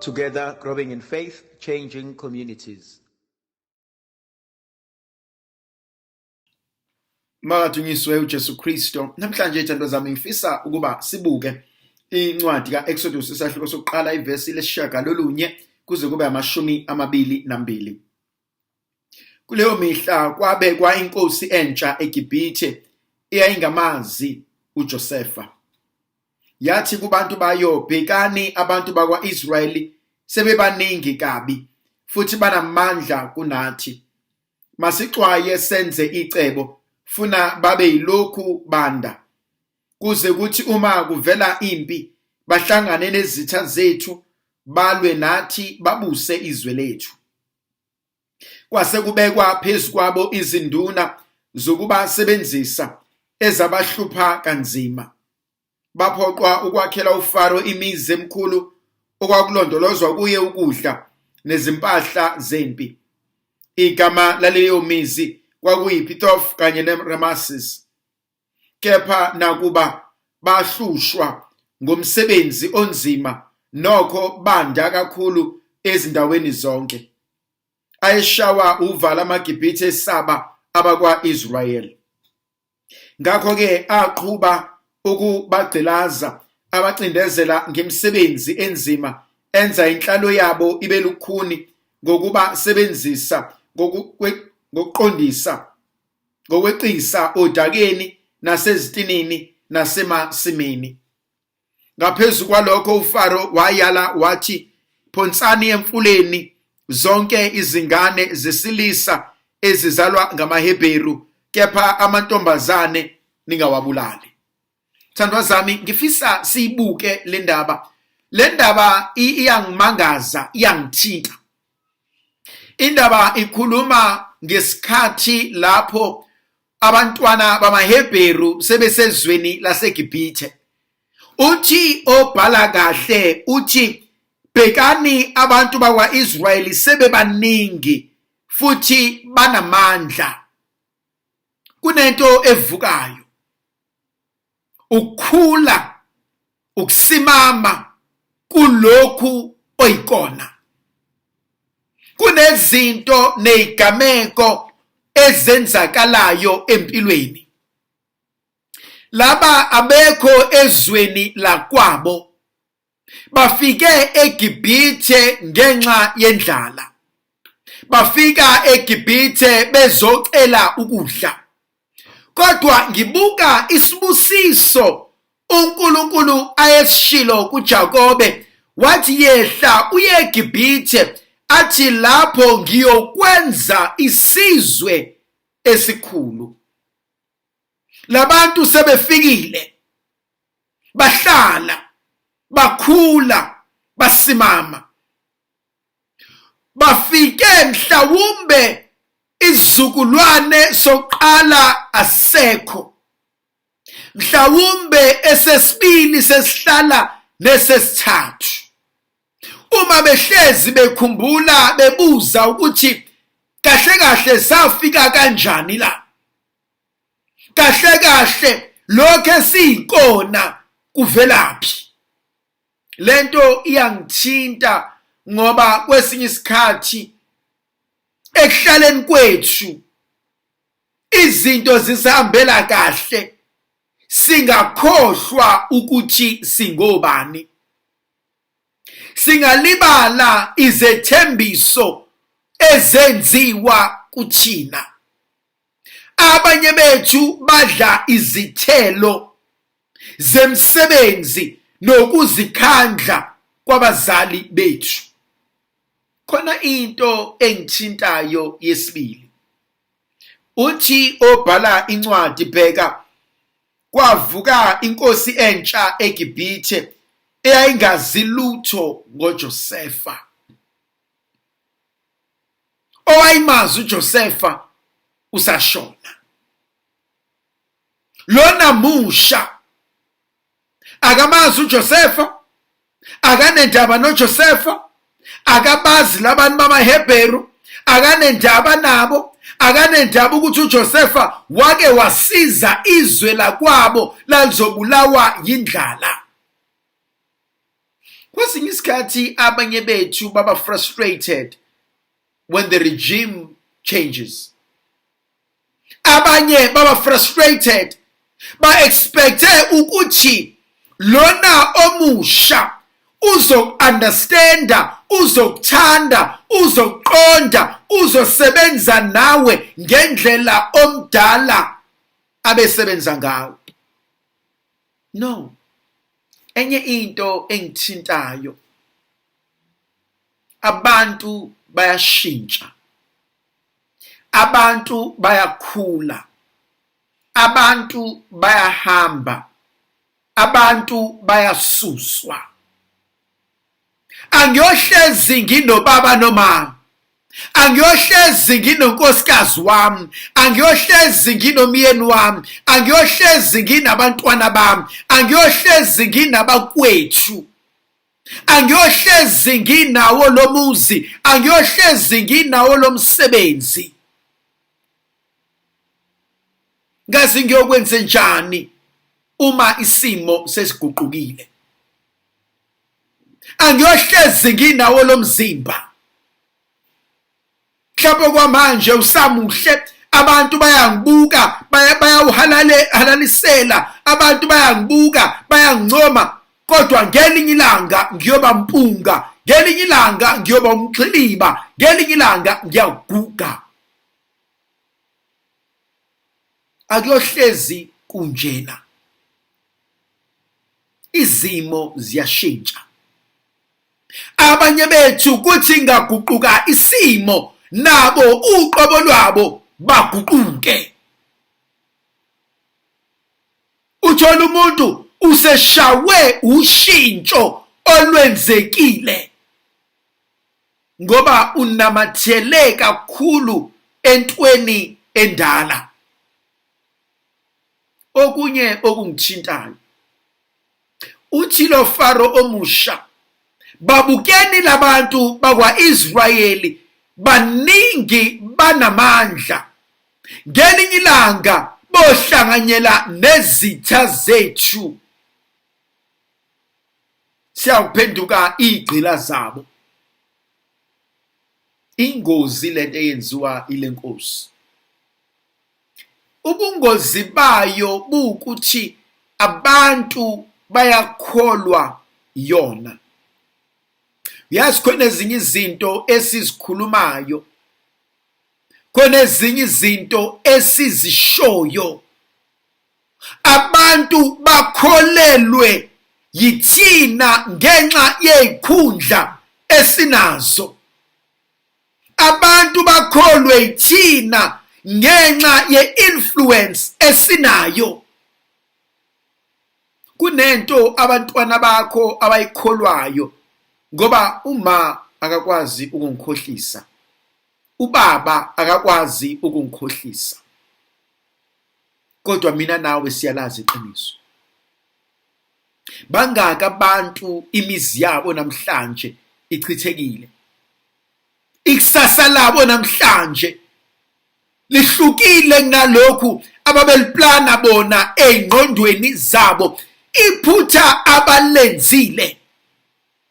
Together, growing in faith, changing communities. Makadunyiswe uJesu Kristo. Namhlanje ithando zami ngifisa ukuba sibuke incwadi kaExodus isahluko sokuqala ivesi lesishiyagalolunye kuze kube 22. Kuleyo mihla kwabekwa inkosi entsha eGibhithe eyayingamazi uJosefa. Yathi kubantu bayo, bhekani abantu bakwa-Israyeli sebebaningi kabi futhi banamandla kunathi. Masixwaye senze icebo funa babe yilokhu banda kuze kuthi uma kuvela impi bahlangane nezitha zethu balwe nathi babuse izwe lethu. Kwase kubekwa phezu kwabo izinduna zokubasebenzisa ezabahlupha kanzima. Baphoqwa ukwakhela uFaro imizi emikhulu okwakulondolozwa kuye ukudla nezimpahla zempi. Igama laleyo mizi kwakuyiPithof kanye neRamases. Kepha nakuba bahlushwa ngomsebenzi onzima nokho banda kakhulu ezindaweni zonke. Ayeshawa uvalo amaGibhithe esaba abakwa-Israyeli. Ngakho-ke aqhuba ukubagqilaza abacindezela ngemisebenzi enzima enza inhlalo yabo ibe lukhuni ngokubasebenzisa ngokuqondisa ngokweqisa odakeni nasezitinini nasemasimini. Ngaphezu kwalokho uFaro wayala wathi, phonsani emfuleni zonke izingane zesilisa ezizalwa ngamaHebheru, kepha amantombazane ningawabulali. Thandwa zami, ngifisa siyibuke le ndaba. Le ndaba iyangimangaza, iyangithinta. Indaba ikhuluma ngesikhathi lapho abantwana bamaHebheru sebesezweni laseGibhithe. Uthi obhala kahle uthi bhekani abantu bakwa-Israyeli sebebaningi futhi banamandla. Kunento evukayo. Ukukhula, ukusimama kulokhu oyikona. Kunezinto nezigameko ezenzakalayo empilweni. Laba abekho ezweni lakwabo. Bafike eGibhithe ngenxa yendlala. Bafika eGibhithe bezocela ukudla. Kodwa ngibuka isibusiso uNkulunkulu ayesishilo kuJakobe wathi yehla uye eGibhithe athi lapho ngiyokwenza isizwe esikhulu. Labantu sebefikile bahlala bakhula basimama bafike mhlawumbe izizukulwane sokuqala asekho mhlawumbe esesibili sesihlala nesesithathu uma behlezi bekhumbula bebuza ukuthi kahle kahle safika kanjani la kahle kahle lokho esiyikona kuvelaphi lento iyangithinta ngoba kwesinye isikhathi ekuhlaleni kwethu izinto zisihambela kahle singakhohlwa ukuthi singobani singalibala izethembiso ezenziwa kuthina. Abanye bethu badla izithelo zemsebenzi nokuzikhandla kwabazali bethu. Khona into engithintayo yesibili. Uthi obhala incwadi bheka kwavuka inkosi entsha eGibhithe eyayingazi lutho ngoJosefa. Owayimazi uJosefa usashona. Lona musha akamazi uJosefa, akanendaba noJosefa, akabazi labantu bamaHebheru, akanendaba nabo, akanendaba ukuthi uJosefa wake wasiza izwe lakwabo lalizobulawa yindlala. Kwesinye isikhathi abanye bethu baba frustrated when the regime changes. Abanye baba frustrated, ba expecte ukuthi lona omusha uzoku-understanda, uzokuthanda, uzokuqonda, uzosebenza nawe ngendlela omdala abesebenza ngawo. No. Enye into engithintayo, abantu bayashintsha, abantu bayakhula, abantu bayahamba, abantu bayasuswa. Angiyohlezi nginobaba nomama, angiyohlezi nginonkosikazi wami, angiyohlezi nginomyeni wami, angiyohlezi nginabantwana bami, angiyohlezi nginabakwethu, angiyohlezi nginawo lo muzi, angiyohlezi nginawo lo msebenzi. Ngazi ngiyokwenze njani uma isimo sesiguqukile? Angiyohlezi nginawo lo mzimba. Mhlawumbe kwamanje usamuhle, abantu bayangibuka, bayawuhalalisela, abantu bayangibuka, bayangincoma, kodwa ngelinye ilanga ngiyoba mpunga, ngelinye ilanga ngiyoba umxhiliba, ngelinye ilanga ngiyaguga. Akuyohlezi kunjena. Izimo ziyashintsha. Abanye bethu kuthi ngaguquka isimo, nabo uqobo lwabo baguquke. Uthola umuntu useshawe ushintsho olwenzekile ngoba unamathele kakhulu entweni endala. Okunye okungithintayo, uthi lo Faro omusha, babukeni labantu bakwa-Israyeli, baningi, banamandla, ngelinye ilanga bohlanganyela nezitha zethu, siyawuphenduka igqila zabo. Ingozi lento eyenziwa ile nkosi, ubungozi bayo buwukuthi abantu bayakholwa yona. Uyazi, khona ezinye izinto esizikhulumayo, khona ezinye izinto esizishoyo, abantu bakholelwe yithina ngenxa yezikhundla esinazo. Abantu bakholwe yithina ngenxa ye-influence esinayo. Kunento abantwana bakho abayikholwayo ngoba uma akakwazi ukungikhohlisa, ubaba akakwazi ukungikhohlisa, kodwa mina nawe siyalazi iqiniso. Bangaka abantu imizi yabo namhlanje ichithekile, ikusasa labo namhlanje lihlukile kunalokhu ababeliplana bona ey'ngqondweni zabo. Iphutha abalenzile,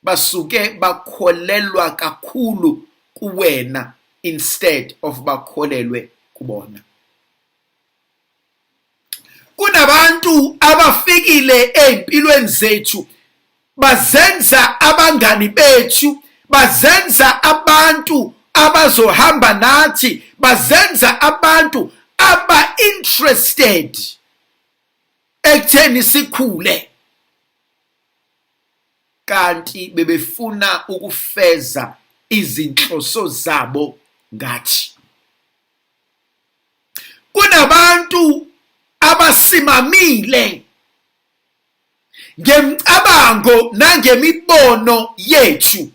basuke bakholelwa kakhulu kuwena instead of bakholelwe kubona. Kunabantu abafikile ey'mpilweni zethu, bazenza abangani bethu, bazenza abantu abazohamba nathi, bazenza abantu aba-interested ekutheni sikhule, kanti bebefuna ukufeza izinhloso zabo ngathi. Kunabantu abasimamile ngemicabango nangemibono yethu.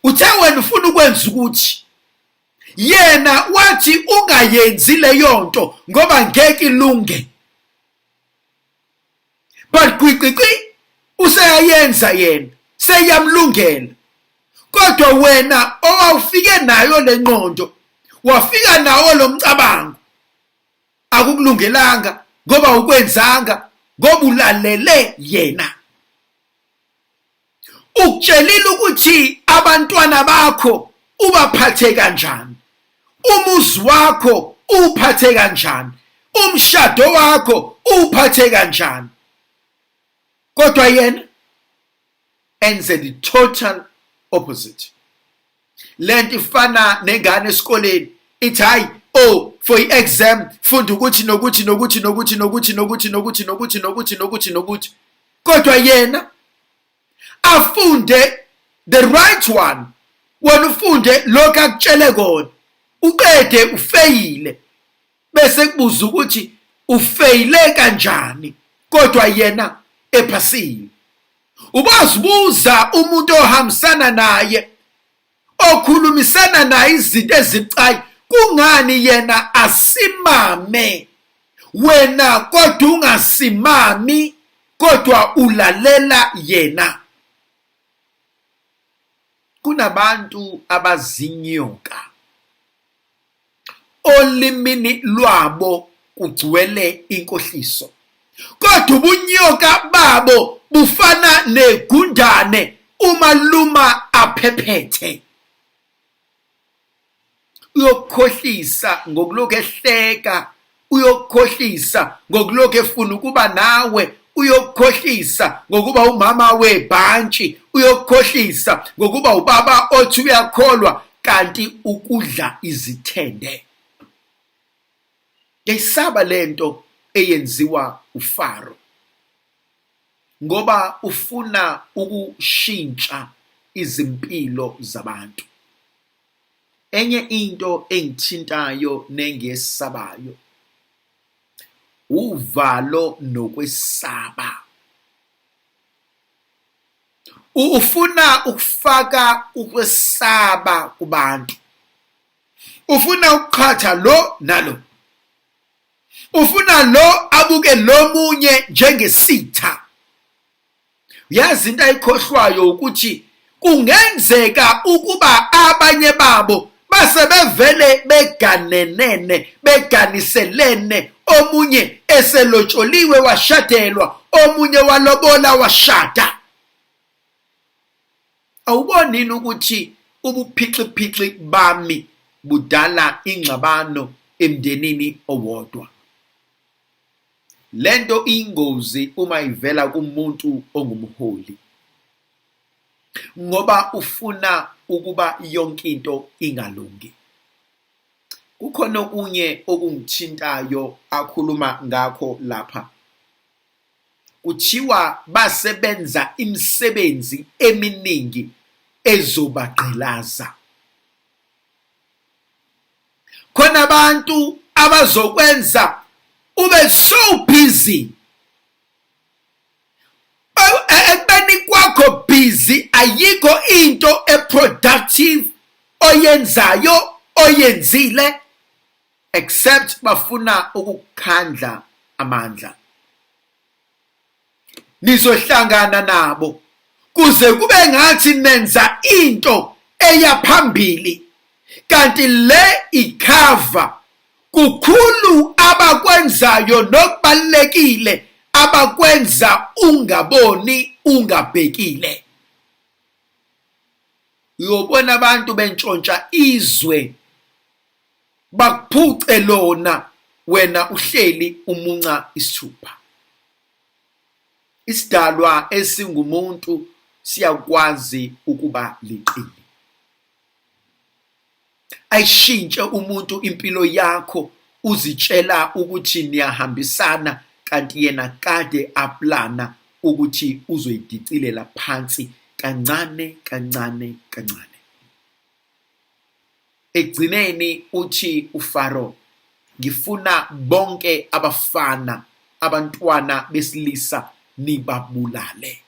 Uthe wena ufuna ukwenza ukuthi, yena wathi ungayenzi leyo nto ngoba ngeke ilunge, but gwiqiqi useyayenza yena, seyamlungela. Kodwa wena owawufike nayo le nqondo, wafika nawo lo mcabango, akukulungelanga ngoba ukwenzanga ngoba ulalele yena. Ukutshelile ukuthi abantwana bakho ubaphathe kanjani, umuzi wakho uphathe kanjani, umshado wakho uphathe kanjani, kodwa yena enze the total opposite. Lento ifana nengane esikoleni ithi, "Hayi, oh, for i-exam funda ukuthi nokuthi nokuthi nokuthi nokuthi nokuthi nokuthi nokuthi nokuthi nokuthi nokuthi," kodwa yena afunde the right one. Wena ufunde lokho akutshele kona, uqede ufeyile, bese kubuza ukuthi ufeyile kanjani, kodwa yena ephasile. Ubazibuza umuntu ohambisana naye, okhulumisana naye izinto ezibucayi, kungani yena asimame, wena kodwa ungasimami, kodwa ulalela yena? Kunabantu abazinyoka, olimini lwabo kugcwele inkohliso, kodwa ubunyoka babo bufana negundane, uma luma aphephethe. Uyokukhohlisa ngokulokhu ehleka, uyokukhohlisa ngokulokhu efuna ukuba nawe, uyokukhohlisa ngokuba umama webhantshi, uyokukhohlisa ngokuba ubaba othi uyakholwa, kanti ukudla izithende. Ngiyayisaba lento eyenziwa uFaro, ngoba ufuna ukushintsha izimpilo zabantu. Enye into engithintayo nengiyesabayo uvalo nokwesaba. Ufuna ukufaka ukwesaba kubantu, ufuna ukuqhatha lo nalo, ufuna lo abuke lo munye njengesitha. Yazi, into ayikhohlwayo ukuthi kungenzeka ukuba abanye babo basebevele beganenene, beganiselene, omunye eselotsholiwe washadelwa, omunye walobola washada. Awuboni yini ukuthi ubuphixiphixi bami budala ingxabano emndenini owodwa? Lento iyingozi uma ivela kumuntu ongumholi, ngoba ufuna ukuba yonke into ingalungi. Kukhona okunye okungithintayo akhuluma ngakho lapha. Kuthiwa basebenza imisebenzi eminingi ezobagqilaza. Khona abantu abazokwenza ube so busy, ekubeni kwakho busy ayikho into eproductive oyenzayo, oyenzile, except bafuna ukukhandla amandla. Nizohlangana nabo kuze kube ngathi nenza into eya phambili, kanti le ikhava kukhulu abakwenzayo nokubalekile abakwenza ungaboni, ungabhekile. Uyobona abantu bentshontsha izwe, bakuphuce lona, wena uhleli umunca isithupha. Isidalwa esingumuntu siyakwazi ukuba liqili, ayishintshe umuntu impilo yakho, uzitshela ukuthi niyahambisana, kanti yena kade aplana ukuthi uzoyidicilela phansi kancane kancane kancane. Ekugcineni uthi uFaro, "Ngifuna bonke abafana, abantwana besilisa, nibabulale."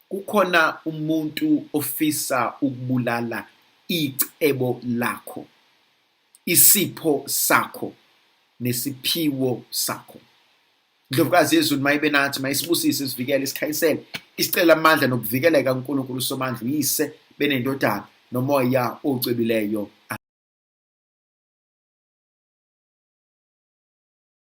Kukhona umuntu ofisa ukubulala icebo lakho, isipho sakho nesiphiwo sakho. Ndlovukazi yezulu mayibe nathi, mayisibusise, isivikele, isikhanyisele, isicela amandla nokuvikeleka kuNkulunkulu uSomandla, uYise benendodana noMoya ocwebileyo.